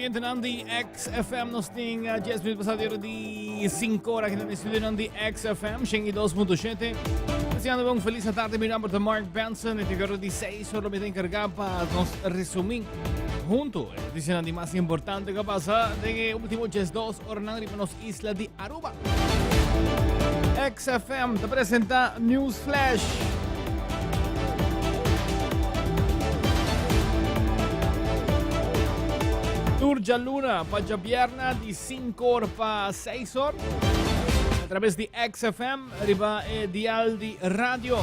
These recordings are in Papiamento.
Oyentenan di XFM nos tin 10 minutos pasado ora di 5 ora aki na estudionan di XFM 102.7. Deseando un feliz tarde. Mi nomber ta Mark Benson y te ora di 6 ora mi ta encarga pa nos resumir junto e noticianan di mas importante que pasa den e último 12 horanan riba nos isla di Aruba. XFM ta presenta News Flash. Tur djaluna pa djabierna di 5 or pa 6 or. A través di XFM riba e dial di radio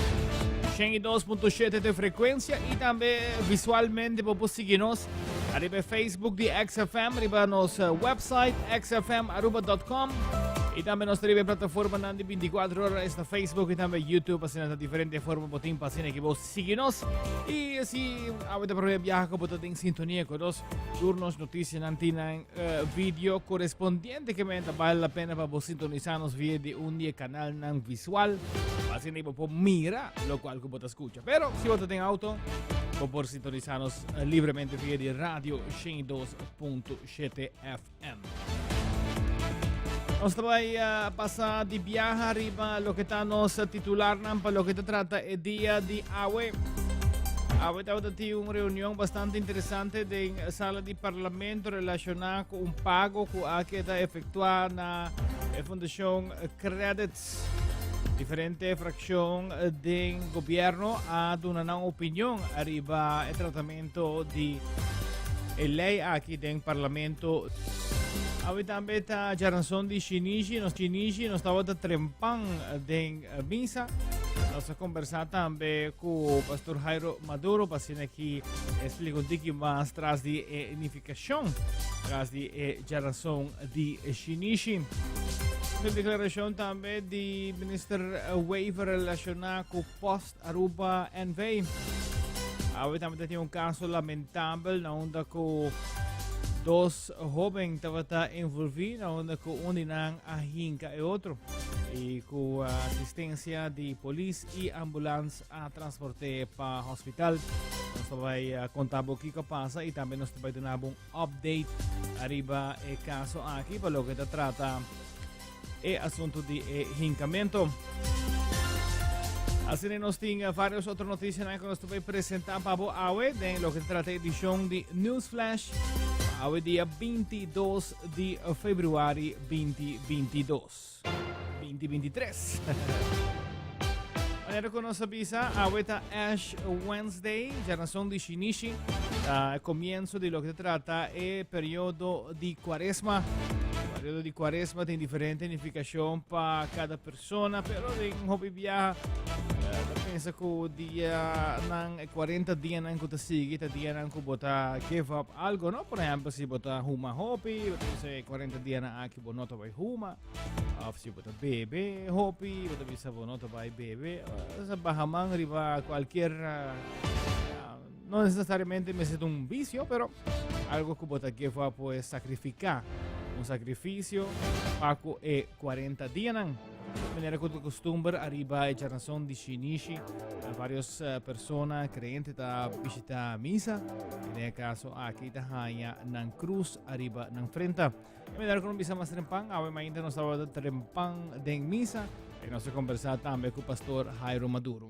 102.7 de frecuencia y tambe visualmente bo por sigui nos Ariba e Facebook di XFM, riba nos eh, website xfmaruba.com y tambe nos riba e plataforma nan di 24 horas esta Facebook y tambe YouTube asina ta diferente forma botin pa asina que vos sigui nos y si awe te prome viaja como te en sintonía con nos turnos noticias nan tienen eh, video correspondiente que me vale la pena para vos sintonizarnos via di un di canal nan visual asina que vos mira lo cual que vos escucha pero si vos ten auto vos por sintonizarnos Libremente via di Radio 102.7 FM. Nos ta bai uh, pasa di biaha riba loke ta nos titularnan pa loke ta trata e dia di awe. Awe tabata tin un reunion bastante interesante den sala di parlamento relacioná ku un pago ku a keda efectuá na e Fundacion Credit. Diferente fraccion den gobierno a duna nan opinion ariba e tratamento di e ley aki den parlamento. Awe tambe ta djaranson di Shinishi, nos Shinishi nos tabata trempan den misa. Nos a conversa tambe cu Pastor Jairo Maduro pa asina aki explica un tiki mas tras di e nificacion tras di e djaranson di Shinishi. Un declaracion tambe di Minister Wever relaciona cu Post Aruba NV. Awe tambe tin un caso lamentabel na unda cu dos hoben tabata envolvi na unda cu un di nan a hinca e otro y cu asistencia di polis y ambulance a transporte pa hospital. Nos ta bay conta bo kico a pasa y tambe nos ta bay duna bo un update ariba e caso aki pa loke ta trata e asunto di e hincamento. Asina nos tin varios otro noticianan cu nos ta bay presenta pa bo awe den loke ta trata edicion di News Flash awe dia 22 di februari 2022. 2023. Manera ku nos a bisa, awe ta Ash Wednesday, djarason di Shinishi, ta e komienso di loke ta trata e periodo di Kuaresma. Periodo di Kuaresma tin diferente nifikashon pa kada persona, pero den hopi biaha eh, ta pensa ku dianan, e 40 dianan ku ta sigui ta dianan ku bo ta give up algo, no? Por ehempel, si bo ta huma hopi, bo ta bisa e 40 dianan aki bo no ta bai huma. Of si bo ta bebe hopi, bo ta bisa bo no ta bai bebe. Sa baha man riba cualquier no necesariamente mester ta un vicio, pero algo ku bo ta give up pues sacrifica. Un sacrificio pa ku e 40 dianan. Manera ku ta costumber ariba e djaranson di Shinishi, varios persona creyente ta bishita misa. En e caso aki ta haña nan cruz ariba nan frenta. E manera ku nos bisa mas trempan, awe mainta nos tabata trempan den misa i nos a kombersá tambe ku Pastor Jairo Maduro.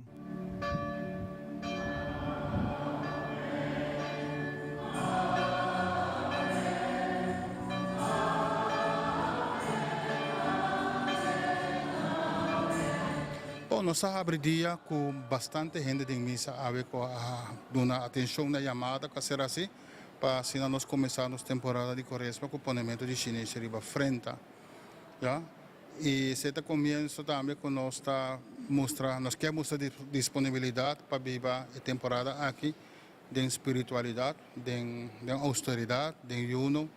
Bon, nos a habri dia ku bastante hende den misa awe ku a duna atenshon na yamada ku a ser hasi. Pa asina nos kuminsá nos temporada di Kuaresma ku ponementu di shinishi riba frenta. Ya. I esei ta komienso tambe ku nos ta mustra, nos ke mustra disponibilidat pa biba e temporada aki den spiritualidat, den den ousteridat, den yuno,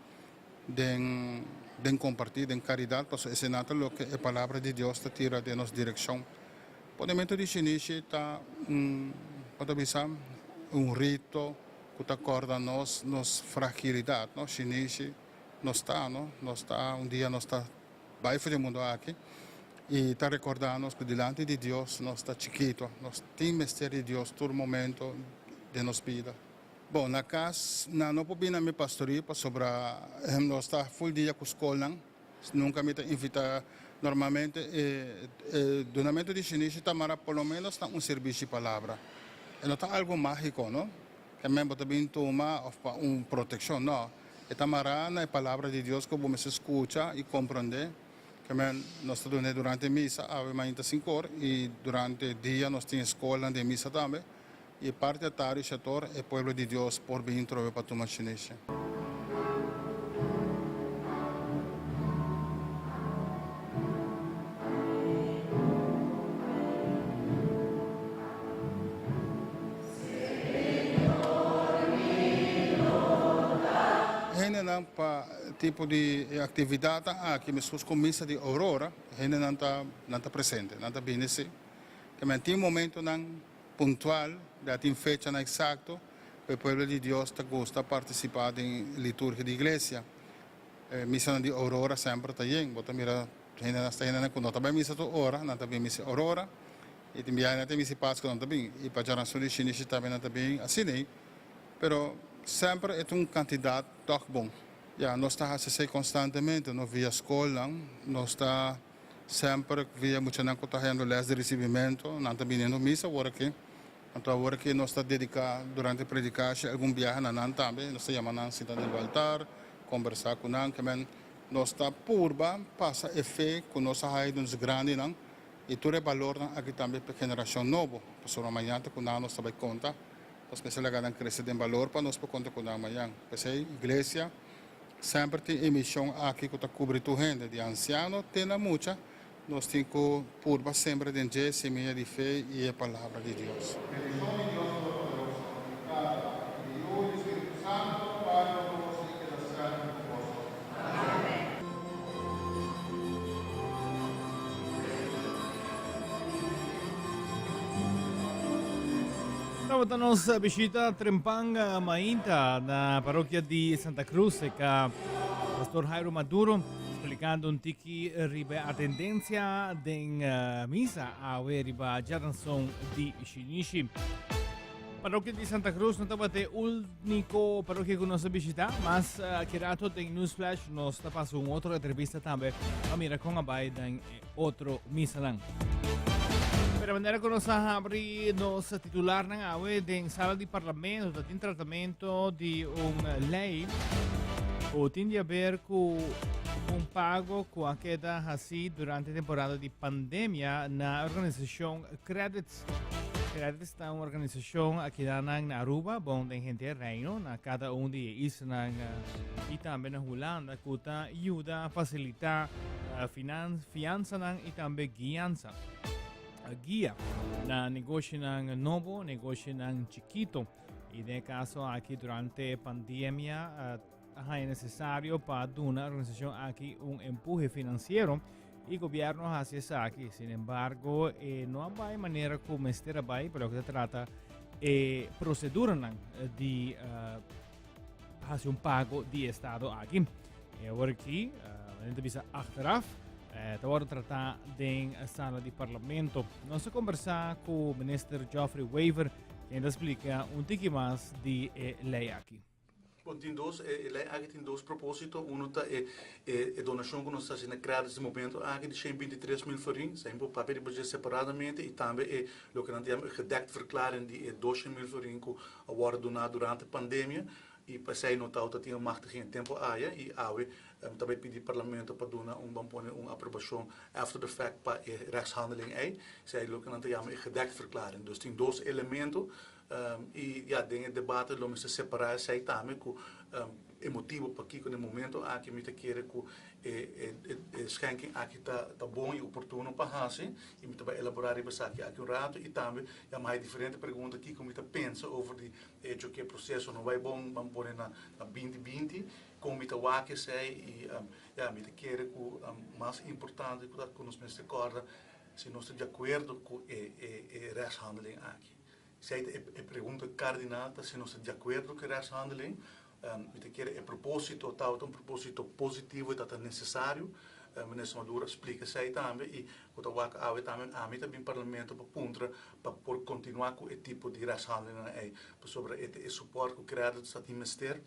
den den kompartí, den karidat, pasobra eseinan ta loke e Palabra di Dios ta tira den nos direkshon. Ponementu di shinishi ta un, bo ta bisa, un rito. Ku ta kòrda nos nos fragilidat, no? Shinishi nos ta, no? Nos ta, un dia nos ta bai for di e mundu aki i ta rekòrdá nos ku dilanti di Dios nos ta chikito, nos tin mester di Dios tur momento den nos bida. Bon, na kas nan no por bini na mi pastorí pasobra nos ta ful dia ku skolnan. Nunka mi ta invitá. Normalmente e e dunamentu di shinishi ta mara por lo ménos na un sirbishi palabra. E no ta algu mágiko, no? Ke men bo ta bin tuma òf pa un protekshon, no. E ta mará na e palabra di Dios ku bo mester skucha i komprondé. Ke men nos ta dun'é durante misa, awe mainta sinkor, i durante dia nos tin e skolnan den misa tambe. I parti atardi shator e pueblo di Dios por bin trobe pa tuma shinishi. Hendenan pa tipo di e actividadnan aki meskos ku misa di Aurora, hendenan ta nan ta presente, nan ta bini si. Tamen tin momentonan puntual, ya tin fechanan eksakto ku e pueblo di Dios ta gusta partisipá den liturgia di iglesia. E misanan di Aurora semper ta yen. Bo ta mira hendenan, asta hendenan ku no ta bai misa tur ora, nan ta bin misa Aurora. I tin biaha nan ta misa Pasku nan ta bin. I pa djaranson di shinishi tambe nan ta bin asina ei. Pero semper e ta un kantidat tòg bon. Ya, nos ta hasi esei konstantemente, no via skolnan, nos ta. Semper via muchanan ku ta hayando les di risibimentu, nan ta biniendo misa awor aki. Anto awor aki nos ta dediká durante predikashi algun biaha na nan tambe. Nos ta yama nan sinta den altar, kombersá ku nan. Kimen nos ta purba pasa e fe ku nos a haya di nos grandinan i tur e balornan aki tambe pa e generashon nobo. Pasobra mañan ta ku nan nos ta bai konta. Nos mester laga nan krese den balor pa nos por konta ku nan mañan. P'esei iglesia. Semper tin e mision aki ku ta kubri tur hende, di ansiano te na mucha, nos tin ku purba sembra den dje simia di fe i e Palabra di Dios. Bendishon di Dios Todopoderoso, di Tata, di Yu i di Spiritu Santu bai ku boso i keda semper ku boso. Amen. Tabata nos bishita trempan mainta na parokia di Santa Cruz ka Pastor Jairo Maduro explicando un tiki riba atendencia den misa awe riba Jaranson di Shinishi. Parokia di Santa Cruz no tabata e único parokia ku nos a bishita, mas aki rato den Newsflash nos ta pasa un otro entrevista tambe pa mira kon a bai den e otro misanan. Pero manera ku nos a habri nos titularnan awe den sala di parlamento ta tin tratamento di un lei ku tin di haber ku un pago ku a keda hasi durante temporada di pandemia na organisashon Credits. Credits ta un organisashon akidanan na Aruba, bon den henter Reino, na kada un di e islanan i tambe na Hulanda ku ta yuda fasilitá finan fiansanan i tambe guiansa guia na negoshinan nobo, negoshinan chikito. I den e kaso aki durante pandemia a haña necesario pa duna organisashon aki un empuje finansiero i gobierno a hasi esaki. Sin embargo, e no a bai manera ku mester a bai, pa loke ta trata e proseduranan di hasi un pago di estado aki. E awor aki, uh, ta bisa achteraf, ta wòrdu tratá den sala di parlamento. Nos a kombersá ku minister Geoffrey Wever, kende ta splika un tiki mas di e lei aki. Bon, tin dos, e lei aki tin dos propósito. Uno ta e e donashon ku nos ta hasi na Credits di momento aki di shen binti tres mil florin, esei por papia riba dje separadamente, i tambe e loke nan ta yama e gedekt verklaring di e doshen mil florin ku a wòrdu duná durante pandemia, i pa esei no tabata tin e machtiging e tempu aya, i awe ta bai pidi parlamento pa duna un, ban pone un aprobashon after the fact pa e rechtshandeling ei, esei loke nan ta yama e gedekt verklaring. Dus tin dos elemento. I ya, den e debate lo mester separá esei tambe ku e motibu pakiko den momento aki mi ta kere ku e e schenking aki ta ta bon i oportuno pa hasi i mi ta bai elaborá riba esaki aki un rato i tambe ya mi haña diferente pregunta kiko mi ta pensa over di e hecho ku e proseso no bai bon ban pone na na binti binti kon mi ta wak esei i ya mi ta kere ku mas importante ku ta ku nos mester kòrda si nos ta di akuerdo ku e e rechtshandeling aki. Esei ta e pregunta kardinal, ta si nos ta di akuerdo ku e rechtshandeling. Mi ta kere e propósito tabata un propósito positivo i tabata nesesario. Minister Maduro a splica esey tambe y cu ta wak awe tambe ami ta bin Parlamento pa puntra pa por continua cu e tipo di rechtshandelingnan ey pasobra e ta e support cu Qredits ta tin mester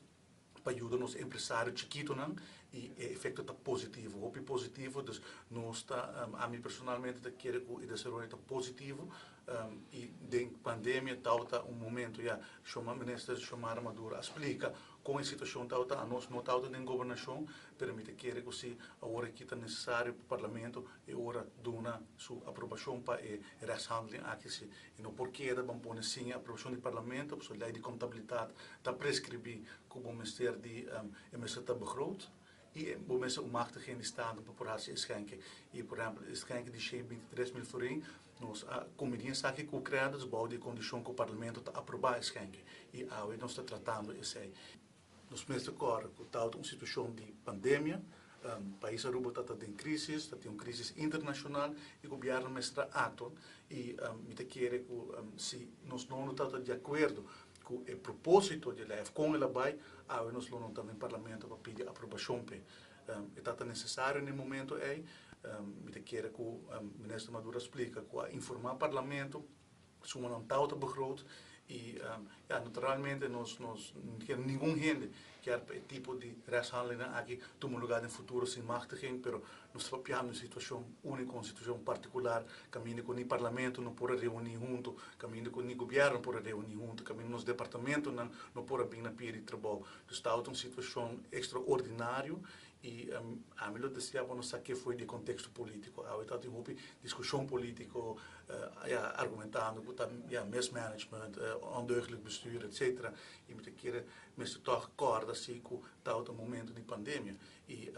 pa yuda nos empresario chikitonan y e efecto ta positivo, hopi positivo. Dus nos ta, ami personalmente ta kere cu e desaroyo ta positivo y den pandemia tawata un momento ya Minister Xiomara Maduro a splica Con e situacion tawata anos no tawata den gobernacion, pero mi ta kere cu si awor aki ta necesario pa Parlamento e ora duna su aprobacion pa e rechtshandeling aki si e no por keda ban pone sin e aprobacion di Parlamento pasobra ley di contabilidad ta prescribi cu bo mester di e mester ta begroot y bo mester un machtiging di Staten pa por haci e schenking y por ehempel e schenking di 123 mil florin. Nos a kuminí esaki ku Qredits bou di e kondishon ku Parlamento ta aprobá e skenke i awe nos ta tratando esei. Nos mester kòrda ku tawata un situashon di pandemia, pais Aruba ta ta den krísis, ta tin un krísis internashonal i gobièrnu mester a aktua i mi ta kere ku si nos no lo ta di akuerdo ku e propósito di e lei òf kon el a bai, awe nos lo no ta den Parlamento pa pidi aprobashon p'e. E ta ta necesario na e momento ey. Mi ta kere cu Minister Maduro a splica cu a informa Parlamento suma nan tawata begroot y ya naturalmente nos nos no kier ningun hende kier pa e tipo di rechtshandelingnan aki tuma lugar den futuro sin machtiging, pero nos ta papiando un situacion unico, un situacion particular caminda cu ni Parlamento no por a reuni hunto, caminda cu ni Gobierno por a reuni hunto, caminda nos departamentonan no por a bin na pia di trabou. Dus tawata un situacion extraordinario y ami lo desea pa nos sa ke foi di contexto politico. Awe tabatin hopi discusion politico, ya, argumentando cu ta, ya, mismanagement, ondeugdelijk bestuur, etcetera. Y mi ta kere mester tog corda si cu tawata un momento di pandemia. Y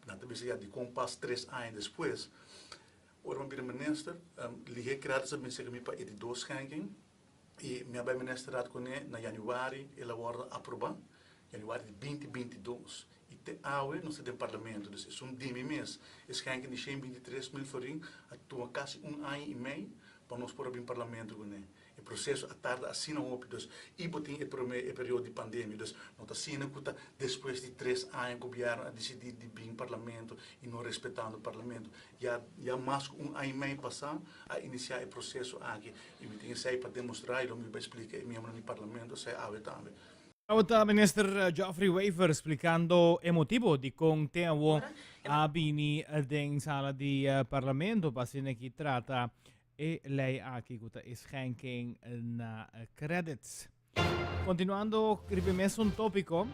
nan ta bisa, ya, dicon pas tres aña despues? Ora mi a bira minister, lihe Qredits a bin serka mi pa e di dos schenking. Y mi a bay ministerraad cune na januari, el a wordo aproba, januari di 2022. Y te awe nos ta den parlamento, dus esun di mi mes, e schenking di 123 mil florin a tuma casi un aña y mei pa nos por a bin parlamento cune. E proceso a tarda asina hopi, dus y bo tin e prome e periodo di pandemia, dus no ta asina cu ta despues di tres aña gobierno a dicidi di bin parlamento y no respetando parlamento. Ya ya mas cu un aña y mei pasa a inicia e proceso aki y mi tin esey pa demostra y lo mi bay splica e miembronan di parlamento esey awe tambe. Tabata Minister Geoffrey Wever splicando e motibo dicon te awo a bini den sala di Parlamento pa asina ki trata e ley aki cu ta e schenking na credits. Continuando riba e mesun topico,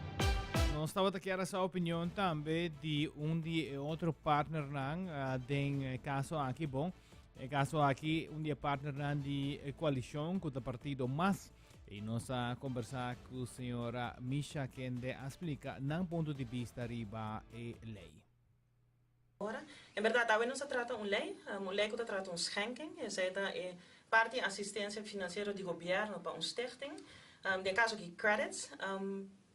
nos tabata kier a sa opinion tambe di un di e otro partnernan ah, den e caso aki. Bon, e caso aki un di e partnernan di e coalicion cu ta partido Mas. Y nos a conversa cu señora Misha kende a splica nan punto di bista riba e ley. Ora, en berdad awe nos ta trata un ley, un ley cu ta trata un schenking, esey ta e parti asistencia financiero di gobierno pa un stichting, den caso aki Qredits,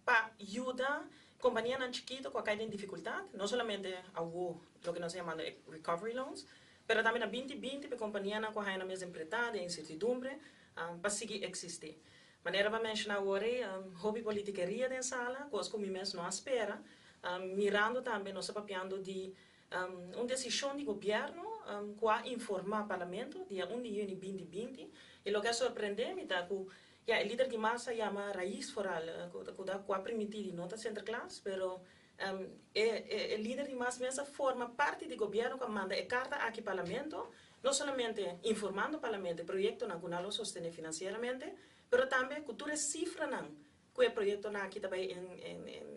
pa yuda companianan chikito cu a cay den dificultad, no solamente awo loke nos ta yamando e recovery loans, pero tambe na 2020 pa e companianan cu a haya nan mes den preta, den incertidumbre, pa sigui existi. Manera bo a menciona awor ey, hopi politikeria den sala, cos cu mi mes no a spera. Mirando tambe nos ta papiando di un decision di gobierno cu a informa Parlamento dia un di juni 2020 y loke a sorprende mi ta cu ya e lider di mas a yama Raiz vooral cu a primiti di no ta Sinterklaas pero e lider di mas mes a forma parti di gobierno cu a manda e carta aki Parlamento no solamente informando Parlamento e proyectonan cu nan lo sostene financieramente pero tambe cu tur e cifranan Ku e proyektonan aki ta bai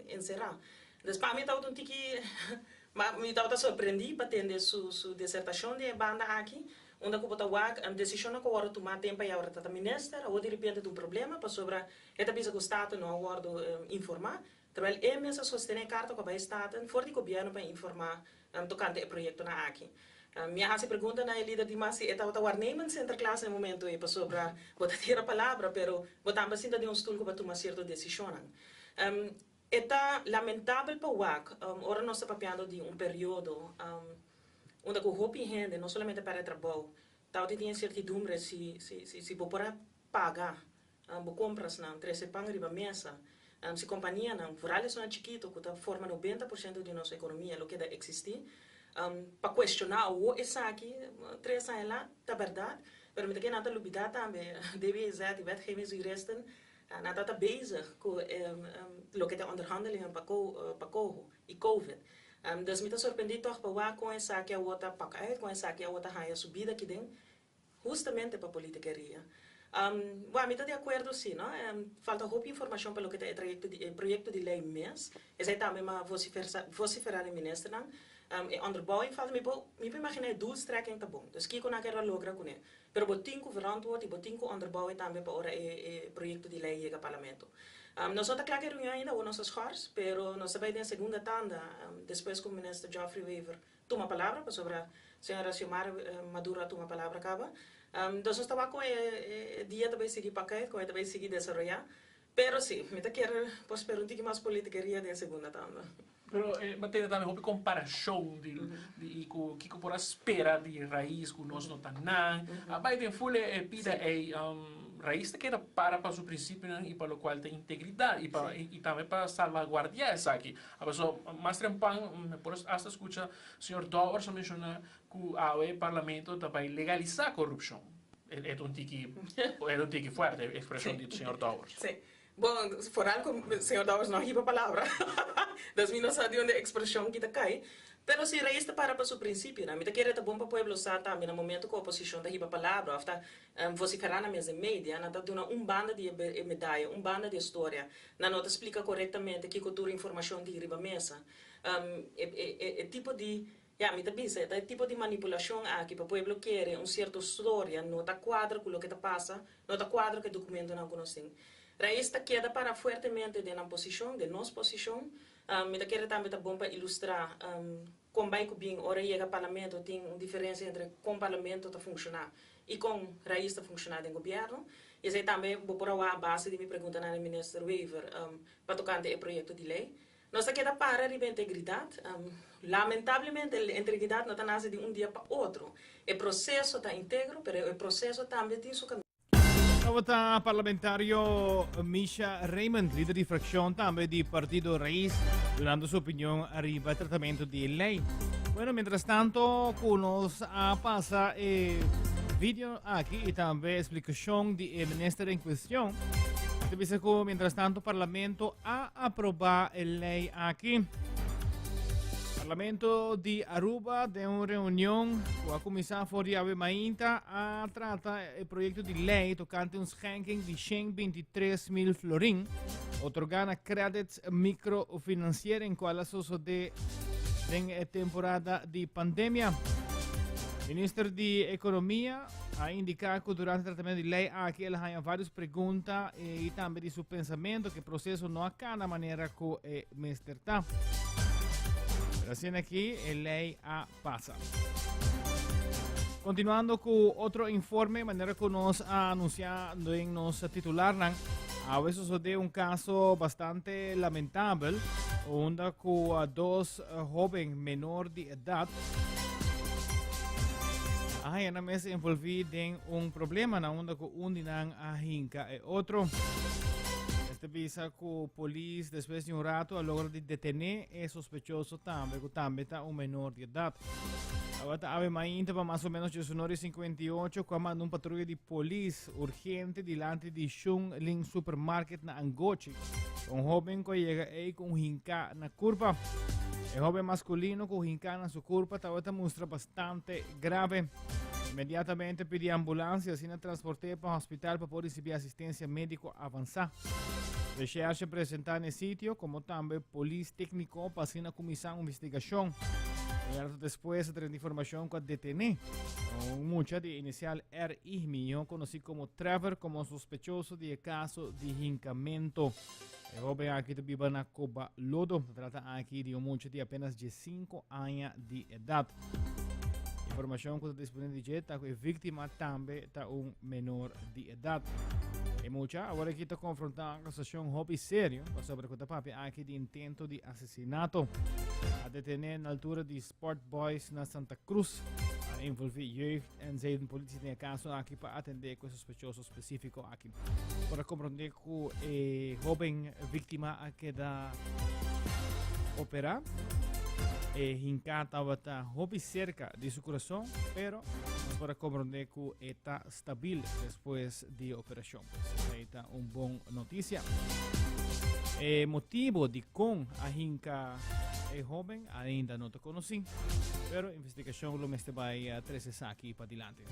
enserá. Entonces pa mi tabata un tiki, mi tabata sorprendí pa tende su su desertashon di e banda aki, unda ku bo ta wak desishonnan ku a wòrdu tumá tempu ayá ora ta ta minister, awor direpente ta un problema pasobra e ta bisa ku Staten no a wòrdu informá, terwijl e mes a sostené e karta ku a bai Staten for di gobièrnu pa informá tokante e proyektonan aki. Mi a hasi pregunta na e lider di mas si e tabata waarnemend Sinterklaas na e momento ei pasobra bo ta tira palabra pero bo tambe a sinta den un stul ku bo a tuma sierto desishonnan. E ta lamentabel pa wak ora nos ta papiando di un periodo unda ku hopi hende no solamente pèrdè trabou tabata tin e sertidumbre si si bo por a paga bo komprasnan, trese pan riba mesa. Si kompanianan, vooral esunnan chikito ku ta forma 90% di nos ekonomia lo keda eksistí. Pa cuestiona awo esaki tres aña la ta berdad, pero mi ta kere nan ta lubida tambe DWZ y wetgevingsjuristen nan ta ta bezig cu loke ta onderhandelingen pa pa coho y covid. Dus mi ta sorprendi toch pa wak con esaki awo ta pak uit, con esaki awo ta haya su bida kiden Hustamente pa politikeria. Bueno, mi ta di akuerdo si, no? Falta hopi informashon pa loke ta e trayekto di e proyekto di lei mes. Esei tambe m'a vosiferá den ministernan. E onderbouwing falta. Mi por mi por imaginá e doelstrekking ta bon. Dus kiko nan kere logra kuné. Pero bo tin ku verantwoord i bo tin ku onderbouwen tambe pa ora e e proyekto di lei yega parlamento. Nos no ta kla ku e reunion ainda, awor nos ta schors, pero nos ta bai den segunda tanda despues ku minister Geoffrey Wever tuma palabra pasobra señora Xiomara Maduro a tuma palabra caba. Entonces nos ta wak con e dia ta bay sigui paket, con e ta bay sigui desaroya. Pero si, mi ta kier por spera un tiki mas politikeria den segunda tanda. Pero bo a tene tambe hopi comparacion di di cu kico por a spera di Raiz cu nos no ta nan. A bay den full e pida ey. Raiz ta keda para pa su principionan y pa locual ta integridad y pa y tambe pa salvaguardia esaki. A paso mas trempan mi por hasta scucha señor Dowers a menciona cu awe parlamento ta bay legalisa corupcion. E ta un tiki e ta un tiki fuerte e expresion di señor Dowers. Sí. Bon, vooral cu señor Dowers no a hiba palabra. Dus mi no sa di unda e expresion ki ta cay. Pero si Reyes ta para pa su principionan, mi ta kere ta bon pa pueblo sa tambe na momento cu oposicion ta hiba palabra of ta vocifera na mes den media, nan ta duna un banda di e medaya, un banda di e storia. Nan no ta splika korektamente kiko tur informashon tin riba mesa. E tipo di, ya, mi ta bisa, e ta e tipo di manipulashon aki pa pueblo kere un sierto storia no ta kuadra ku loke ta pasa, no ta kuadra ku e dokumentonan ku nos tin. Raiz ta keda para fuertemente den nan posishon, den nos posishon. Mi ta kere tambe ta bon pa ilustrá kon bai ku bin ora yega parlamento tin un diferensia entre kon parlamento ta funshoná i kon Raiz ta funshoná den gobièrnu. I esei tambe bo por a wak a base di mi preguntanan na Minister Wever pa tokante e proyekto di lei. Nos ta keda para riba integridat. Lamentablemente integridat no ta nase di un dia pa otro. E proseso ta integro, pero e proseso tambe tin su kaminda. Tabata parlamentario Misha Raymond, lider di fraccion tambe di Partido Raiz, dunando su opinion ariba e tratamento di e ley. Bueno, mientras tanto, cu nos a pasa e video aki y tambe explicacion di e minister en cuestion, te bisa cu mientras tanto parlamento a aproba e ley aki. Parlamento di Aruba den un reunion cu a cuminsa for di awe mainta a trata e proyecto di ley tocante un schenking di 123 mil florin otorga na Credits Microfinanciering cual a sosode den e temporada di pandemia. Minister di Economia a indica cu durante tratamento di ley aki el a haya varios pregunta y tambe di su pensamento cu e proceso no a cana manera cu e mester ta. Pero asina aki e ley a pasa. Continuando cu otro informe, manera cu nos a anuncia den nos titularnan, awe sosode un caso bastante lamentabel, unda cu dos hoben menor di edad a haya nan mes envolvi den un problema na unda cu un di nan a hinca e otro. Este bisa cu polis despues di un rato a logra di detene e sospechoso tambe, cu tambe ta un menor di edad. Tabata awe mainta pa mas o menos 19:58 cu a manda un patruya di polis urgente dilanti di Shung Ling Supermarket na Angochi. Un hoben cu a yega ey cu un hinca na curpa. E hoben masculino cu hinca na su curpa tabata mustra bastante grave. Inmediatamente pidi ambulancia asina transporte pa hospital pa por ricibi asistencia medico avansa. Recherche presenta n'e sitio, como tambe polis tecnico pa asina cuminsa un investigacion. Un rato despues a drenta informacion cu a detene un mucha di inicial RI, miho conoci como Trevor, como sospechoso di e caso di hincamento. E hoben aki ta biba na Coba Lodo. Ta trata aki di un mucha di apenas 15 aña di edad. Informacion cu ta dispone di dje ta cu e victima tambe ta un menor di edad. E mucha awor aki ta confronta acusacion hopi serio pasobra cu ta papia aki di intento di asesinato. A detene na altura di Sport Boys na Santa Cruz. A envolvi jeugd en zedenpolitie den e caso aki pa atende cu e sospechoso specifico aki. Por a comprende cu e hoben victima a keda opera. E hinká tabata hopi serka di su kurason, pero nos por a komprondé ku e ta stabil despues di e operashon. Pues esei ta un bon notisia. E motibo di kon a hinka e hoben ainda no ta konosí, pero investigashon lo mester bai trese esaki padilanti.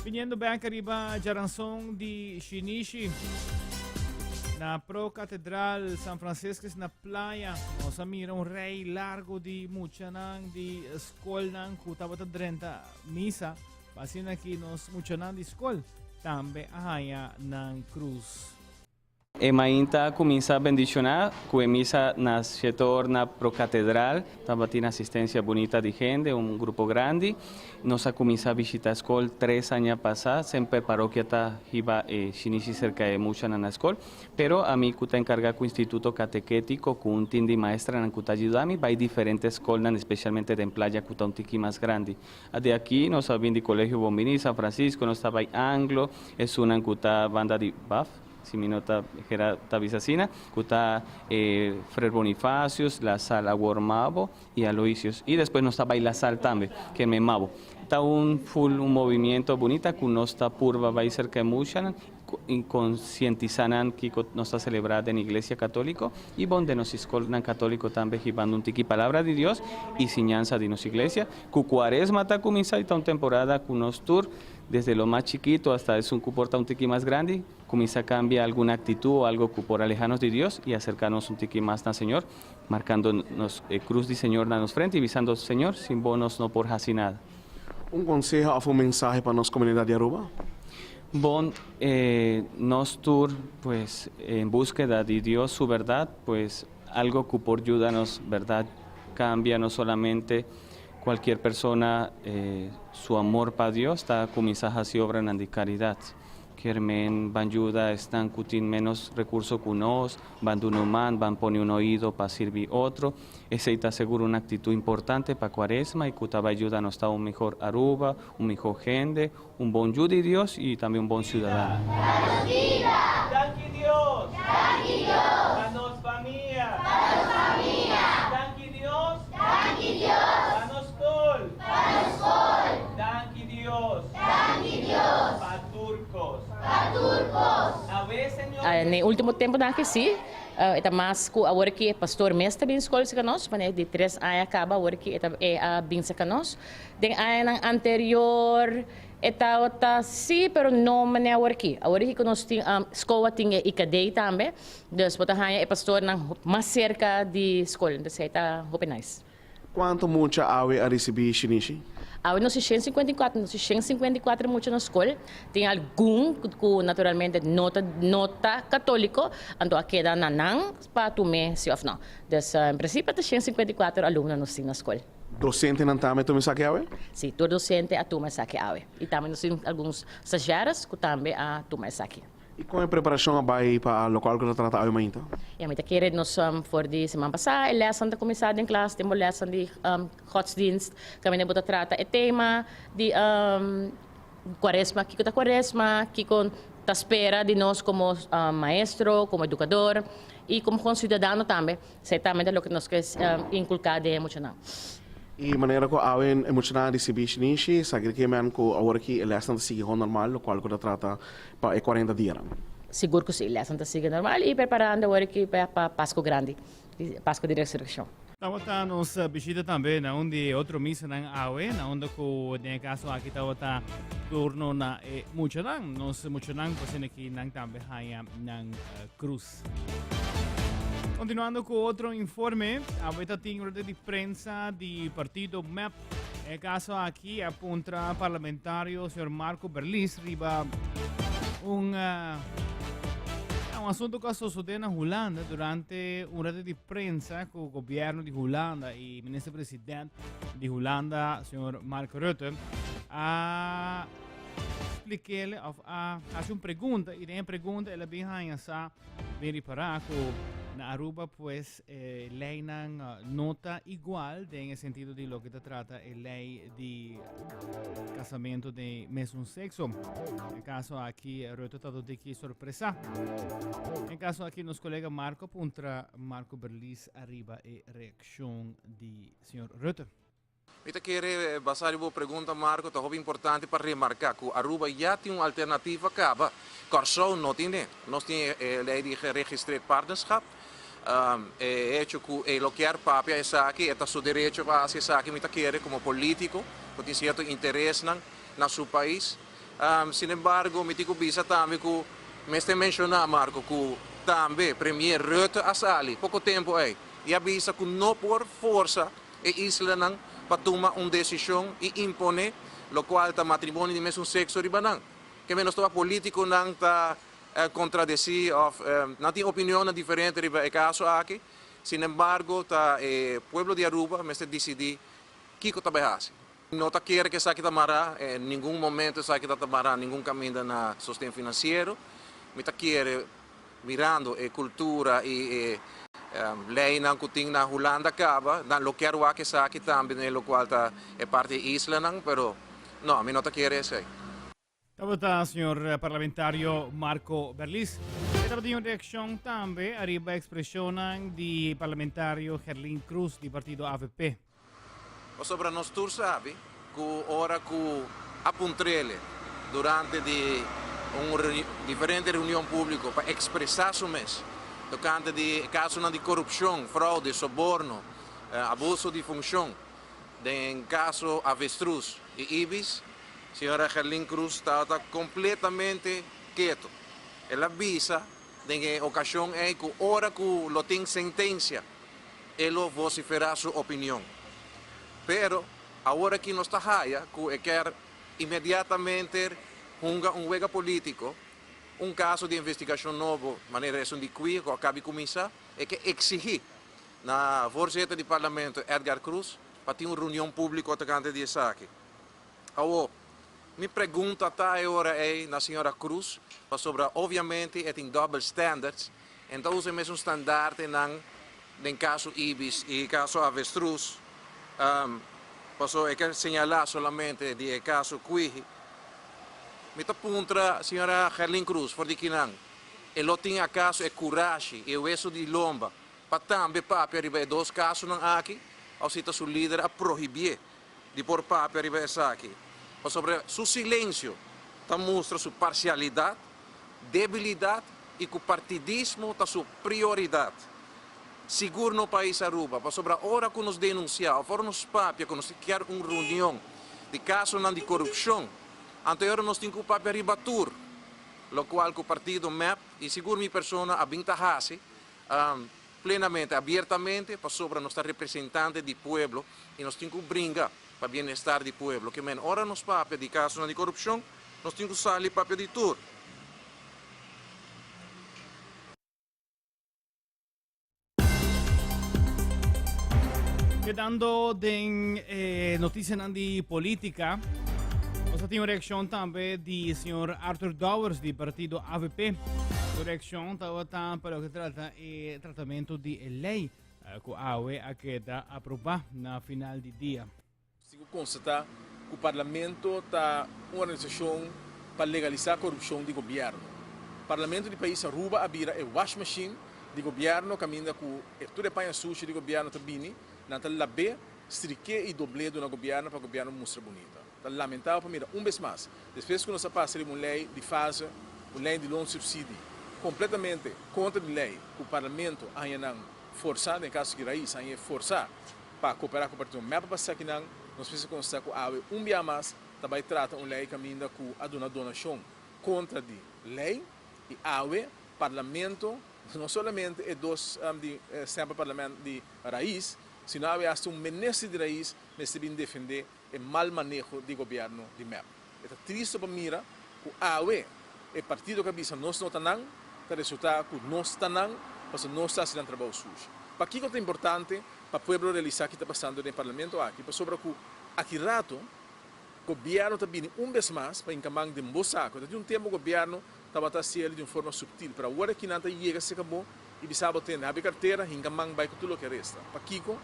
Viniendo bek ariba djaranson di Shinishi na Pro Catedral San Franciscus na Playa, nos a mira un rij largo di muchanan di skolnan ku tabata drenta misa. Pa asina ki nos muchanan di skol tambe a haña nan krus. E mainta a cuminsa bendiciona cu e misa na siete or na Pro Catedral. Tabatin asistencia bunita di hende, un grupo grandi. Nos a cuminsa bishita scol tres aña pasa. Semper parokia ta hiba e shinishi cerca e muchanan na scol. Pero ami cu ta encarga cu Instituto Catequetico cu un team di maestranan cu ta yuda mi bay diferente scolnan, especialmente den playa cu ta un tiki mas grandi. Di aki nos a bin di Colegio Bombini, San Francisco, nos ta bay Anglo, esunnan cu ta banda di Baf, si mi no ta gera ta bisa asina, cu ta e Frer Bonifacius, La Salle awor Mabo y Aloysius. Y despues nos ta bay La Salle tambe, ke me Mabo. Ta un full un movimiento bunita cu nos ta purba bay cerca e muchanan y concientisa nan kico nos ta celebra den Iglesia Catolico y bon den nos scolnan Catolico tambe hibando un tiki palabra di Dios y siñansa di nos Iglesia cu Cuaresma ta cuminsa y ta un temporada cu nos tur desde lo mas chikito hasta esun cu por ta un tiki mas grandi cuminsa cambia algun actitud o algo cu por aleha nos di Dios y acerca nos un tiki mas na Señor marcando nos e cruz di Señor na nos frente y bisando Señor sin bo nos no por haci nada. Un conseho of un mensahe pa nos comunidad di Aruba? Bon, eh, nos tur, pues, en búsqueda di Dios su verdad, pues, algo cu por yuda nos, verdad, cambia no solamente cualkier persona eh, su amor pa Dios, ta cuminsa haci obranan di caridad. Kier men ban yuda esnan cu tin menos recurso cu nos, ban duna un man, ban pone un oido pa sirbi otro. Esey ta segur un actitud importante pa Cuaresma y cu ta bay yuda nos ta un mihor Aruba, un mihor hende, un bon yu di Dios y tambe un bon ciudadano. Pa nos bida. Danki Dios. Danki Dios. Pa nos famia. Pa nos famia. Danki Dios. Danki Dios. Pa nos skol. Pa nos skol. Danki Dios. Danki Dios. Pa tur kos. Pa tur kos. Awe Señor. Na e ultimo temponan aki si, e ta mas ku awor ki e pastor mes ta bin skol serka nos, manera di tres aña kaba awor ki e ta e a bin serka nos. Den añanan anterior e tabata si, pero no manera awor aki. Awor aki ku nos tin skoa tin e IKD tambe, dus bo ta haña e pastornan mas serka di skol, entonces esei ta hopi nice. Kuantu mucha awe a risibí shinishi? Awe nos tin shen sinkuenta i kuater, nos tin shen sinkuenta i kuater mucha na skol. Tin algun ku naturalmente no ta no ta katóliko, anto a keda na nan pa tum'é si òf no. Dus en prinsipio ta shen sinkuenta i kuater alumno nos tin na skol. Docentenan tambe tuma esaki awe? Sí, tur docente a tuma esaki awe. I tambe nos tin algun stagiaires ku tambe a tuma esaki. I kon e preparashon a bai pa lokual ku ta trata awe mainta? Ya, mi ta kere nos for di siman pasá e lèsnan ta kuminsá den klas, tin bo lèsnan di godsdienst kaminda bo ta trata e tema di kuaresma, kiko ta kuaresma, kiko ta spera di nos komo maestro, komo edukador i komo konsiudadano tambe. Esei tambe ta loke nos ke inkulká den e muchanan. I manera ku awe e muchanan a risibí shinishi, sa ke men ku awor aki e lèsnan ta sigui hon normal, lokual ku ta trata pa e kuarenta dianan. Sigur ku si, lèsnan ta sigui normal i preparando awor aki pa Pasku Grandi, Pasku di Resurekshon. Tabata nos bishita tambe na un di e otro misanan awe, na unda ku den e kaso aki tabata turno na e muchanan. Nos muchanan ku asina aki nan tambe haña nan krus. Continuando cu otro informe, ahorita tin rueda di prensa di partido MEP. E caso aki a puntra parlamentario señor Marco Berlis riba un, uh, un asunto que a suceder na Hulanda durante un rueda di prensa cu gobierno di Hulanda y minister president di Hulanda, señor Mark Rutte, a Splik'el of a hasi un pregunta y den e pregunta el a bin haña sa bin ripará ku Na Aruba pues e leynan no ta igual den e sentido di loke ta trata e ley di casamento di mesun sexo. E caso aki Rutte ta doti ki sorpresa. En caso aki nos colega Marco puntra Marco Berlis ariba e reaccion di señor Rutte. Mi ta kere basa riba bo pregunta Marco, ta hopi importante pa remarca cu Aruba ya tin un alternativa caba, Corsou no tine. Nos tin e ley di geregistreerd partnerschap. E hecho cu e lo kier papia esaki, e ta su derecho pa haci esaki, mi ta kere como politico cu tin cierto interesnan na su pais. Sin embargo, mi tin cu bisa tambe cu mester menciona Marco cu tambe Premier Rutte a sali poco tempo ey y a bisa cu no por forsa e islanan pa tuma un desishon i imponé lokual ta matrimonio di mesun sekso riba nan. Ke menos tabata polítikonan ta kontradesí òf nan tin opinionnan diferente riba e kaso aki. Sinembargo ta e pueblo di Aruba mester disidí kiko ta bai hasi. No ta kere ku esaki ta mará, en ningun momento esaki ta ta mará ningun kaminda na sosten finansiero. Mi ta kere Mirando e cultura y e leynan cu tin na Hulanda caba, nan lo kier wak esaki tambe den locual ta e parti e islanan, pero no, mi no ta kere esey. Tabata señor parlamentario Marco Berlis. E tabatin un reaccion tambe ariba expresionnan di parlamentario Gerlin Cruz di partido avp. Pasobra nos tur sabi cu ora cu a puntrele durante di un diferente reunion publico pa expresa su mes tocante di e casonan di corupcion, fraude, soborno, abuso di funcion den caso Avestruz y Ibis, señora Gerlin Cruz tabata completamente keto. El a bisa den e ocasion ey cu ora cu lo tin sentencia, e lo vociferá su opinion. Pero awor aki nos ta haya cu e kier inmediatamente hunga un wega politico, un caso di investigacion nobo manera esun di Cui cu a cabi cuminsa, e ke exigi na voorzitter di parlamento Edgar Croes pa tin un reunion publico tocante di esaki. Awor, mi pregunta ta e ora ey na señora Croes, pasobra obviamente e tin double standards, En ta usa e mesun standaartenan den kaso Ibis i kaso Avestruz, paso e ke señalá solamente di e kaso Kwihi. Mi ta puntra señora Gerlin Cruz for di kinan e lo tin akaso e kurashi i e weso di lomba pa tambe papia riba e dos kasonan aki òf si ta su lider a prohibié di por papia riba esaki, pasobra su silensio ta mustra su parsialidat, debilidat i ku partidismo ta su prioridat. Sigur no pais Aruba, pasobra ora ku nos denunsiá òf ora nos papia ku nos kier un reunion di kasonan di korupshon, anto e ora nos tin ku papia riba tur, lokual ku partido mep i sigur mi persona a bin ta hasi plenamente, abiertamente, pasobra nos ta representante di pueblo i nos tin ku bringa pa bienestar di pueblo. Ke men ora nos papia di kasonan di korupshon, Nos tin ku sali papia di tur. Kedando den e noticianan di politica, nos a tin un reaccion tambe di señor Arthur Dowers di partido AVP. Su reaccion tabata pa loke trata e tratamento di e ley eh, cu awe a keda aproba na final di dia. Nos tin ku konstatá ku Parlamento ta un organisashon pa legalisá korupshon di gobièrnu. Parlamento di pais Aruba a bira e wash machine di gobièrnu kaminda ku e tur e paña sushi di gobièrnu ta bini, nan ta lab'é, strik'é i dobl'é duna gobièrnu pa gobièrnu mustra bunita. Ta lamentabel pa mira un bes mas, despues ku nos a pasa riba un lei di fase, un lei di loonsubsidie kompletamente kontra di lei ku Parlamento a haña nan forsá, den e kaso aki Raiz a hañ'é forsá, Pa koperá ku partido mep pa esakinan, nos mester konstatá ku awe un bia mas ta bai trata un lei kaminda ku a duna donashon kontra di lei i awe parlamento, no solamente e dos di stempel parlament di Raiz, sino awe asta un minister di Raiz mester bin defendé e mal maneho di gobièrnu di mep. E ta tristu pa mira ku awe e partido ku a bisa nos no ta nan, ta resultá ku nos ta nan pasobra nos ta hasi nan trabou sushi. Pakiko ta importante pa pueblo realisá ki ta pasando den e parlamento aki? Pasobra ku aki rato gobièrnu ta bini un bes mas pa hinka man den bo saku. Ta tin un tempu gobièrnu tabata hasi el di un forma subtil, pero awor aki nan ta yega serka bo. i bisa bo tende, habri kartera, hinka man bai ku tur loke resta. Pakiko?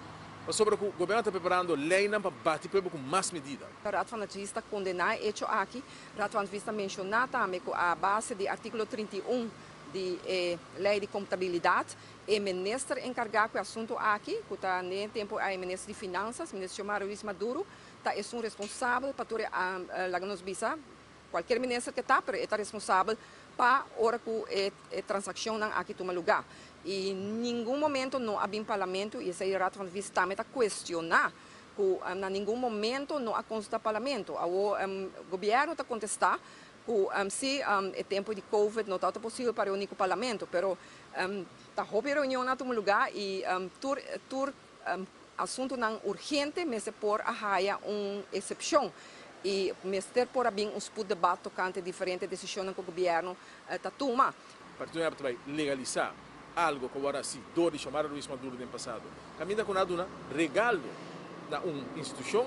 Pasobra ku gobièrnu ta preparando leinan pa bati pueblo ku mas medida. Raad van Advies ta kondená e echo aki. Raad van Advies ta menshoná tambe ku a base di artíkulo 31 di e Lei di Komptabilidat, e minister enkargá ku e asuntu aki, ku ta n'e tempu ei minister di Finansas, minister Xiomara Ruiz Maduro, ta esun responsabel pa tur e, laga nos bisa, Cualkier minister ke ta, pero e ta responsabel pa ora cu e transaccionnan aki tuma lugar. Y ningun momento no a bin Parlamento, y esey Raad van Advies tambe ta cuestiona cu na ningun momento no a consulta Parlamento. Awo Gobierno ta contesta cu si e tempo di Covid no tabata posibel pa reuni cu Parlamento, pero ta hopi reunionnan a tuma lugar y tur tur Asuntunan urgente mester por a haya un excepcion y mester por a bin un spoeddebat tocante diferente decisionnan cu gobierno ta tuma. Partido mep ta bay legalisa algo cu awor a haci door di Xiomara Ruiz Maduro den pasado. Caminda cu nan a duna regaldo na un institucion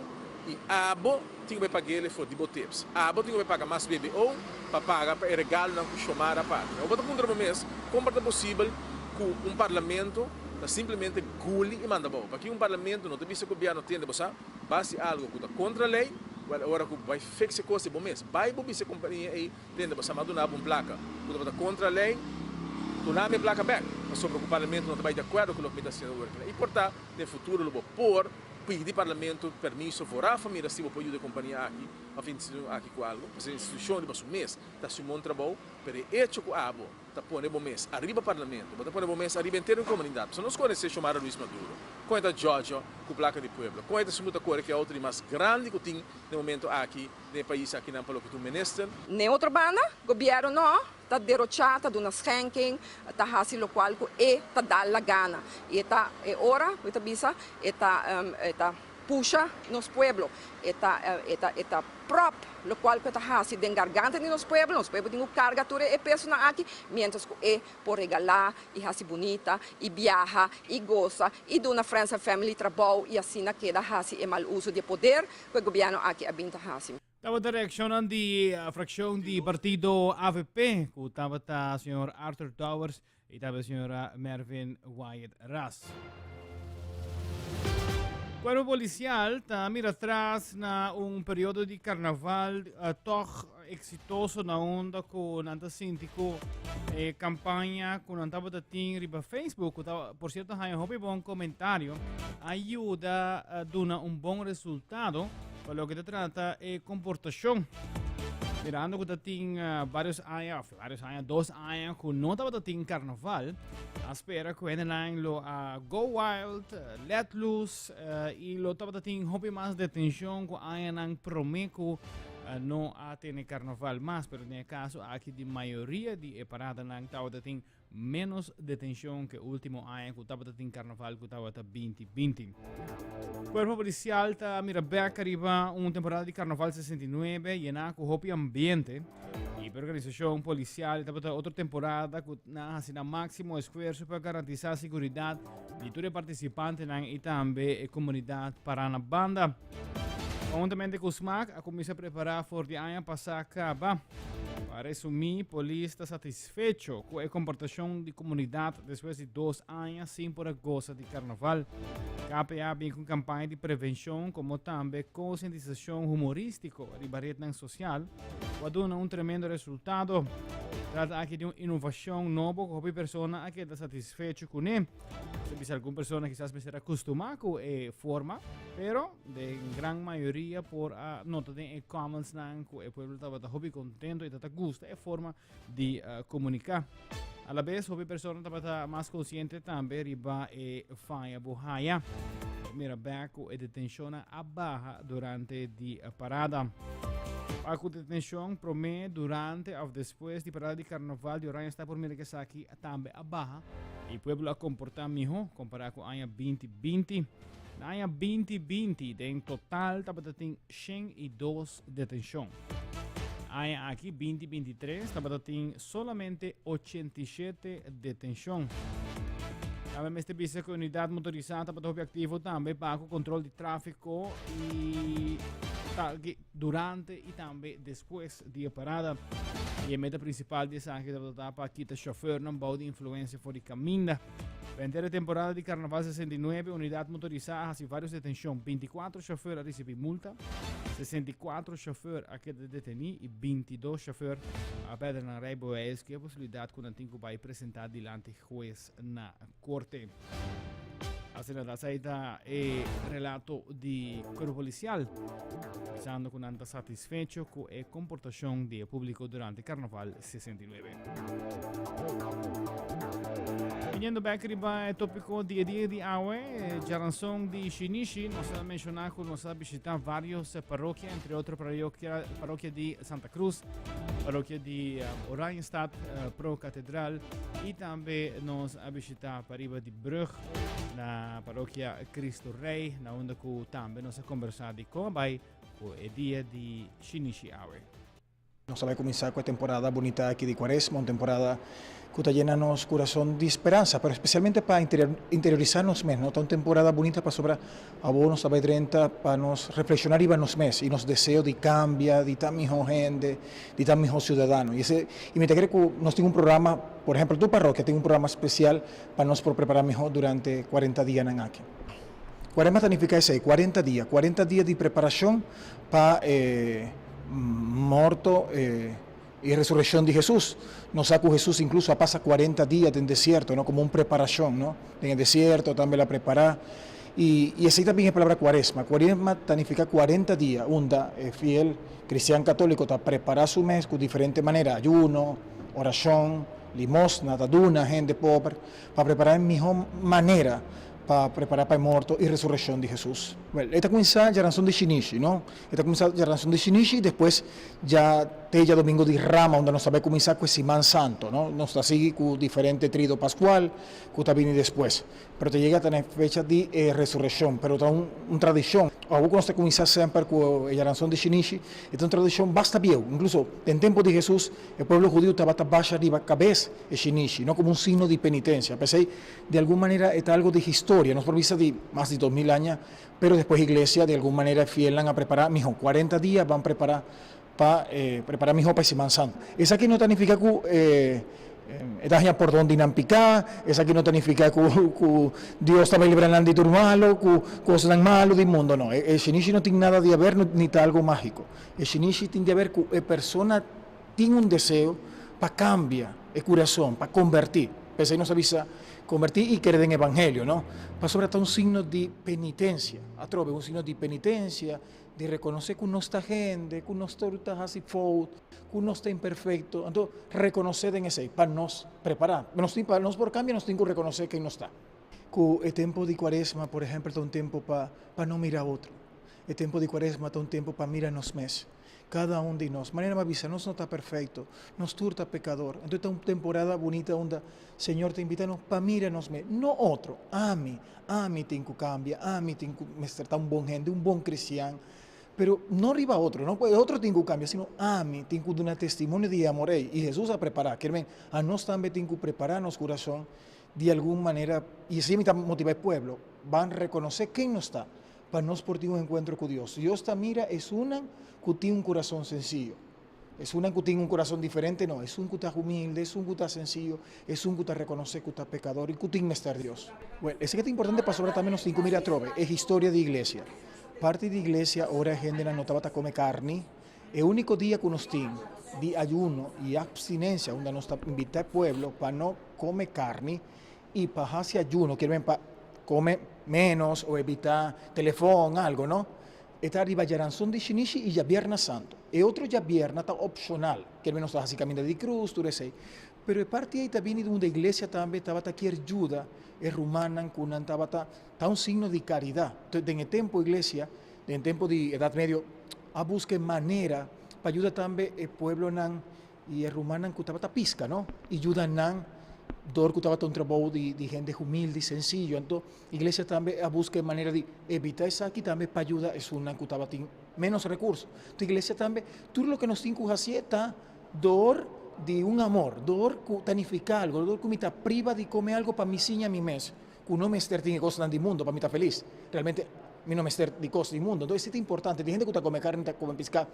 y abo tin cu bay pag'ele for di bo tips. Abo tin cu bay paga mas BBO pa paga pa e regalonan cu Xiomara a parti. Awor bo ta puntra bo mes con por ta posibel cu un parlamento ta simplemente guli y manda abou. Paki un parlamento no ta bisa gobierno tende bo sa basi algo cu ta contra ley, wel ora cu bay fix e cos di bo mes. Bay bo bisa e compania ey tende bo sa m'a duna bo un placa cu tabata contra ley, duna mi e placa bek pasobra cu parlamento no ta bay di acuerdo cu loke mi ta haciendo awor aki. Y por ta den futuro lo bo por pidi parlamento permiso vooraf pa mira si bo por yuda e compania aki of e institucion aki cu algo, pasobra e institucion riba su mes ta haci un bon trabou, pero e hecho cu abo ta pone bo mes ariba parlamento, bo ta pone bo mes ariba henter un comunidad. Pasobra nos conoce Xiomara Ruiz Maduro, con e ta djodjo cu placa di pueblo, con e ta esun cu ta core cu e auto di mas grandi cu tin den momento aki den e pais akinan pa loke ta un minister. N'e otro banda, gobierno no ta derocha, ta duna schenking, ta haci locual cu e ta dal la gana. Y e ta e ora cu e ta bisa, e ta e ta pusha nos pueblo, e ta e ta e ta prop locual cu e ta haci den garganta di nos pueblo, nos pueblo tin cu carga tur e pesonan aki, mientras cu e por regala y haci bunita y biaha y goza y duna friends and family trabou y asina keda haci e mal uso di e poder cu e gobierno aki a bin ta haci. Tabata reaccionnan di fraccion di partido avp cu tabata señor Arthur Dowers y tabata señora Mervin Wyatt Ras. Cuerpo policial ta mira tras na un periodo di carnaval uh, toch exitoso na unda cu nan ta sinti cu e campaña cu nan tabata tin riba Facebook, cu ta, por cierto haya hopi bon comentario, ayuda uh, duna un bon resultado pa loke ta trata e comportacion. Mirando cu ta tin uh, varios aña, of varios aña, dos aña cu no tabata tin carnaval, a spera cu hendenan lo a go wild, eh, let loose, uh, y lo tabata tin hopi mas detencion cu añanan prome cu uh, no a tene carnaval mas, pero den e caso aki di mayoria di e paradanan tabata tin Menos detencion ke ultimo aña ku tabata tin karnaval ku tabata 2020. Kuerpo polisial ta mira bek ariba un temporada di karnaval 69 yená ku hopi ambiente. I pa organisashon polisial tabata otro temporada ku nan a hasi nan máksimo esfuerso pa garantisá siguridat di tur e partisipantenan i tambe e komunidat pará na banda. Konhuntamente ku smak a kuminsá prepará for di aña pasá kaba. Pa resumí, polis ta satisfecho. Satisfecho cu e comportacion di comunidad despues di dos aña sin por a goza di carnaval. KPA bin cu campaña di prevencion como tambe concientisacion humoristico riba rednan social cu a duna un tremendo resultado. Trata aki di un innovacion nobo cu hopi persona a keda satisfecho cune. Ta bisa algun persona kisas mester a custuma cu e forma, pero den gran mayoria por a nota den e commentsnan cu e pueblo tabata hopi contento y ta ta gusta e forma di komuniká. Alabes hopi persona tabata mas konsiente tambe riba e faya bo haya. Mira bek ku e detenshonnan a baha durante di parada. Pa ku detenshon promé, durante òf despues di parada di karnaval di Oranjestad por mira ku esaki tambe a baha i pueblo a komportá mihó kompará ku aña 2020. Na aña 2020 den total tabata tin 102 detenshon. Aña aki, 2023, tabata tin solamente 87 detenshon. Tambe mester bisa ku unidat motorisá tabata hopi aktivo tambe pa ku kontrol di tráfiko i. Durante y tambe despues di e parada. Y e meta principal di esaki tabata pa kita chauffeurnan bou di influencia for di caminda. Durante e temporada di Carnaval 69, unidad motorisa a haci varios detencion. 24 chauffeur a ricibi multa, 64 chauffeur a keda deteni y 22 chauffeur a perde nan rijbewijs cu e posibilidad cu nan tin cu bay presenta dilanti hues na corte. Asina ta esai ta e relato di cuerpo policial, bisando cu nan ta satisfecho cu e comportacion di e publico durante Carnaval 69. Viniendo back riba e topico di e dia di awe, djaranson di Shinishi, nos a menciona cu nos a visita varios parokia, entre otro parokia, parokia di Santa Cruz, parokia di Oranjestad, Pro Catedral y tambe nos a visita pariba di Brug na parokia Cristo Rey, na unda cu tambe nos a conversa di con a bay cu e dia di Shinishi awe. Nos ta bay cuminsa cu e temporada bunita aki di Cuaresma, un temporada cu ta yena nos curason di speransa, pero especialmente pa interiorisa nos mes, no? Ta un temporada bunita pasobra Awor nos ta bai drenta pa nos reflekshoná riba nos mes i nos deseo di kambia, di ta mihó hende, di ta mihó siudadano. I ese, i mi ta kere ku nos tin un programa, por ehèmpel tur parokia tin un programa spesial pa nos por prepará mihó durante kuarenta dianan aki. Kuarema ta nifiká esei, kuarenta dia, kuarenta dia di preparashon pa e morto, e E resureccion di Jesus. Nos sa cu Jesus incluso a pasa cuarenta dia den desierto, no, como un preparacion, no, den e desierto tambe el a prepara. Y, y esey ta bin e palabra cuaresma. Cuaresma ta nifica cuarenta dia, unda e fiel cristian catolico ta prepara su mes cu diferente manera, ayuno, oracion, limosna, ta duna hende pober, pa prepara e miho manera pa prepara pa e morto y resureccion di Jesus. Wel, e ta cuminsa djaranson di shinishi, no? E ta cuminsa djaranson di shinishi y despues dja te djadomingo di Rama unda nos ta bay cuminsa cu e Siman Santo, no? Nos ta sigui cu diferente trido pascual cu ta bini despues, pero ta yega ta na e fecha di e resureccion, pero ta un un tradicion. Awor cu nos ta cuminsa semper cu e djaranson di shinishi, e ta un tradicion basta bieu, incluso den tempo di Jesus e pueblo hudiu tabata basha riba cabes e shinishi, no? Como un signo di penitencia. P'esey Di algun manera e ta algo di historia, nos por bisa di mas di 2000 aña, pero despues iglesia di algun manera e fielnan a prepara miho, 40 dia ban prepara pa prepara miho pa e Siman Santo. Esaki no ta nifica cu e ta haña pordon di nan pica, esaki no ta nifica cu cu Dios ta bay libra nan di tur malo, cu cosnan malo di mundo, no. E shinishi no tin nada di haber ni ta algo magico. E shinishi tin di haber cu e persona tin un deseo pa cambia e curason, pa conberti. P'esei nos a bisa conberti y kere den evangelio, no? Pasobra ta un signo di penitencia. Atrobe, un signo di penitencia, di reconoce cu nos ta hende, cu nos tur ta haci fout, cu nos ta imperfecto. Anto, reconoce den esei, pa nos prepara. Nos tin, pa nos por cambia, nos tin cu reconoce ken nos ta. Cu e tempo di cuaresma, por ehempel, ta un tempo pa, pa no mira otro. E tempo di cuaresma ta un tempo pa mira nos mes. Cada un di nos. Manera mi a bisa, nos no ta perfecto, nos tur ta pecador. Entonces ta un temporada bunita unda Señor ta invita nos pa mira nos mes, no otro. Ami, ami tin cu cambia, ami tin cu mester ta un bon hende, un bon cristian. Pero no riba otro, no cu e otro tin cu cambia, sino ami tin cu duna testimonio di e amor ey. Y Jesus a prepara, kier men, anos tambe tin cu prepara nos curason di algun manera, y esey mi ta motiva e pueblo, ban reconoce ken nos ta, pa nos por tin un enkuentro ku Dios. Dios ta mira esunnan ku tin un kurason sensiyo. Esunnan ku tin un kurason diferente no, esun ku ta humilde, esun ku ta sensiyo, esun ku ta rekonosé ku ta pekador i ku tin mester Dios. Wèl, esaki ta importante pasobra tambe nos tin ku mira atrobe e historia di iglesia. Parti di iglesia ora e hendenan no tabata kome karni, e úniko dia ku nos tin di ayuno i apstinensia unda nos ta invitá e pueblo pa no kome karni I pa hasi ayuno kier men pa come menos o evita telefon algo no. E ta riba djaranson di shinishi i djabierna santo. E otro djabierna ta opcional, kier men nos ta hasi caminda di cruz tur esey. Pero e parti ey ta bini di unda iglesia tambe tabata kier yuda e rumannan cu nan tabata ta un signo di caridad. Den e tempo iglesia, den tempo di edad medio a busca e manera pa yuda tambe e pueblonan I e rumannan ku tabata piska, no? I yuda nan dor ku tabata un trabou di di hende humilde i sensiyo. Anto, iglesia tambe a buska e manera di evitá esaki tambe pa yuda esunnan ku tabatin ménos rekurso. Anto, iglesia tambe, tur loke nos tin ku hasié ta dor di un amor, dor ku ta nifiká algu, dor ku mi ta priva di kome algu pa mi siña mi mes ku no mester tin e kosnan di mundu pa mi ta felis. Realmente. Mi no mester di kos di mundu. Entonces esei ta importante. Tin hende ku ta kome karni ta kome piská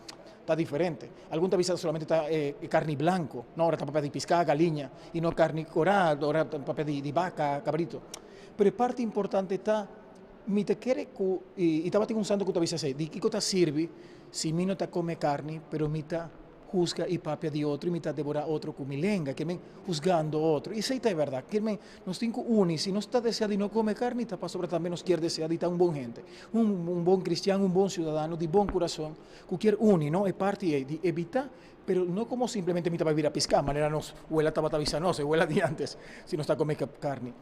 ta diferente. Algun ta bisa solamente ta e karni blanko. No, ora ta papia di piská, galiña, i no karni korá, ora ta papia di baka, kabrito. Pero e parti importante ta, mi ta kere ku, i tabatin un santo ku ta bisa esei, di kiko ta sirbi si mi no ta kome karni, pero mi ta husga i papia di otro i mi ta devorá otro ku mi lenga, ke men husgando otro. I esei ta e bèrdat. Ke men nos tin ku uni, si nos ta deseá di no kome karni ta pasobra tambe nos kier deseá di ta un bon hende, un bon kristian, un bon siudadano di bon kurason ku kier uni, no? E parti ei di evitá, pero no komo simplemente mi ta bai bira piská, manera nos wela tabata bisa nos, e wela di antes, si nos ta kome karni.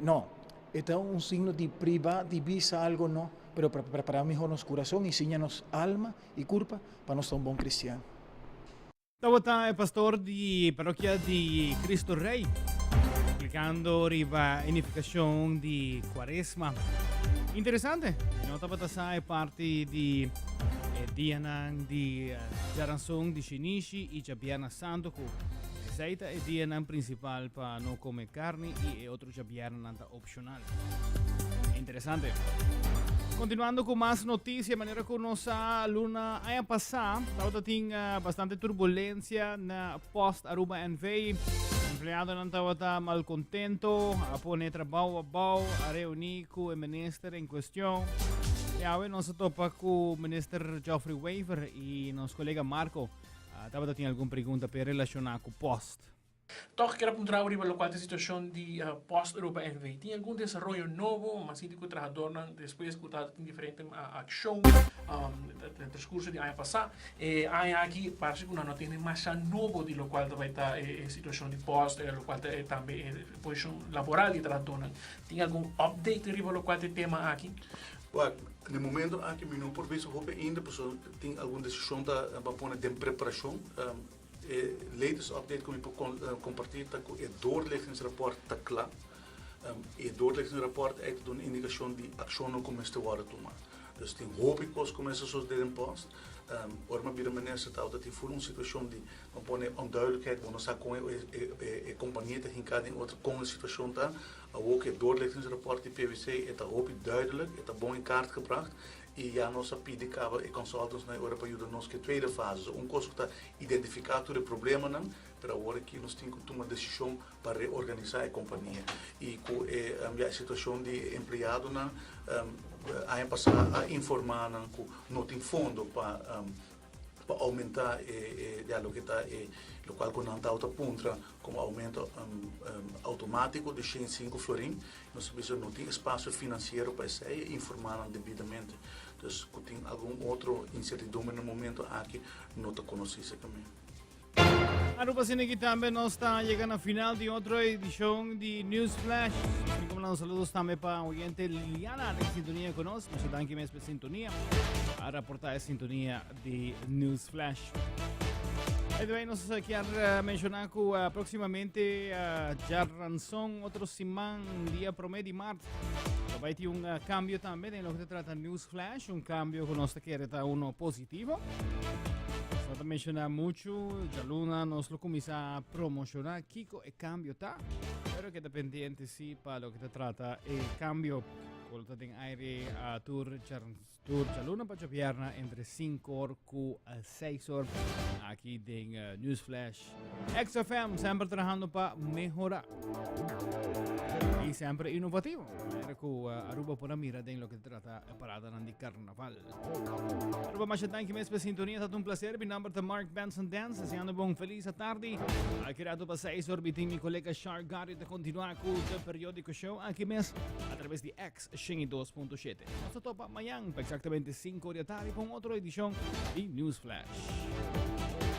No, e ta un signo di priba di bisa algo no, pero pa prepará mihó nos kurason i siña nos alma i kurpa pa nos ta un bon kristian. Tabata e pastor di parokia di Cristo Rey explicando riba e nificacion di Cuaresma. Interesante. No tabata sa e parti di e dianan di Djaranson di Shinishi i Djabièrnè Santo ku esei ta e dianan principal pa no come carni i e otro djabièrnènan ta opcional. Interesante. Continuando cu mas noticia, manera cu nos sa luna aña pasá, tabata tin uh, bastante turbulencia na Post Aruba NV. Empleadonan tabata malcontento, a pone trabou abou, a reuni cu e minister en cuestion. Y awe nos a topa cu minister Geoffrey Wever y nos colega Marco. Uh, tabata tin algun pregunta pe relaciona cu Post. Tòg kier a puntra bo riba lokual ta e situashon di Post Aruba NV. Tin algun desaroyo nobo? Mas sinti ku trahadornan despues ku ta tin diferente akshon den transkurso di aña pasá. E aña aki parse ku nan no tene masha nobo di lokual ta bai ta e situashon di Post, lokual ta tambe e posishon laboral di trahadornan. Tin algun update riba lokual ta e tema aki? Wak, na e momento aki mi no por bisa hopi ainda pasobra tin algun desishon ta pone den preparashon. E latest update ku mi por kompartí ta ku e doorlichtingsrapport ta kla. E doorlichtingsrapport ei ta duna indikashon di akshonnan ku mester wòrdu tumá. Dus tin hopi kos ku mester sosodé den pòst. Ora mi a bira minister tabata tin ful un situashon di bo pone onduidelijkheid, bo no sa kon e kompania ta hinká den otro, kon e situashon ta. Awor ku e doorlichtingsrapport di PwC e ta hopi duidelijk, e ta bon in kaart gebracht. I ya nos a pidi kaba e consultants na e ora pa yuda nos ku e tweede fase. So un kos ku ta identifiká tur e problemanan, pero awor aki nos tin ku tuma desishon pa reorganisá e kompania. I ku e ya e situashon di e empleadonan, aña pasá a informá nan ku no tin fondo pa pa oumentá e ya loke ta e lokual ku nan tabata puntra komo oumento outomátiko di 105 florin. Nos a bisa no tin espasio finansiero pa esei e informá nan debidamente. Dus ku tin algun otro insertidumbre na momento aki no ta konosí serkamente. Aruba asina aki tambe nos ta yega na final di otro edicion di News Flash. Mi como nan saludos tambe pa oyente Liliana den sintonia con nos. Mucho danki mes pa sintonia. A raporta e sintonia di News Flash. Anyway, nos kier menciona cu próximamente djaranson otro siman, dia prome di maart, lo bay tin un cambio tambe den loke ta trata News Flash, un cambio cu nos ta kere ta uno positivo. Nos ta menciona mucho, djaluna nos lo cuminsa promociona kico e cambio ta, pero keda pendiente si pa loke ta trata e cambio cu lo ta den aire tur djaranson. Tur djaluna pa djabierna entre 5 or ku 6 or aki den eh, News Flash. XFM semper trabajando pa mehora y semper innovativo. Manera ku eh, Aruba por a mira den lo que trata e paradanan di carnaval. Aruba masha danki mes pa sintonia. Ta un placer. Mi nomber ta Mark Benson Dance. Deseando bon feliz tarde. Aki rato pa 6 or bitin mi colega Shark Gary ta continua ku The Periódico Show aki mes a través di X 102.7. Nos ta topa mañan pa exactamente 5 di atardi pa un otro edicion di News Flash.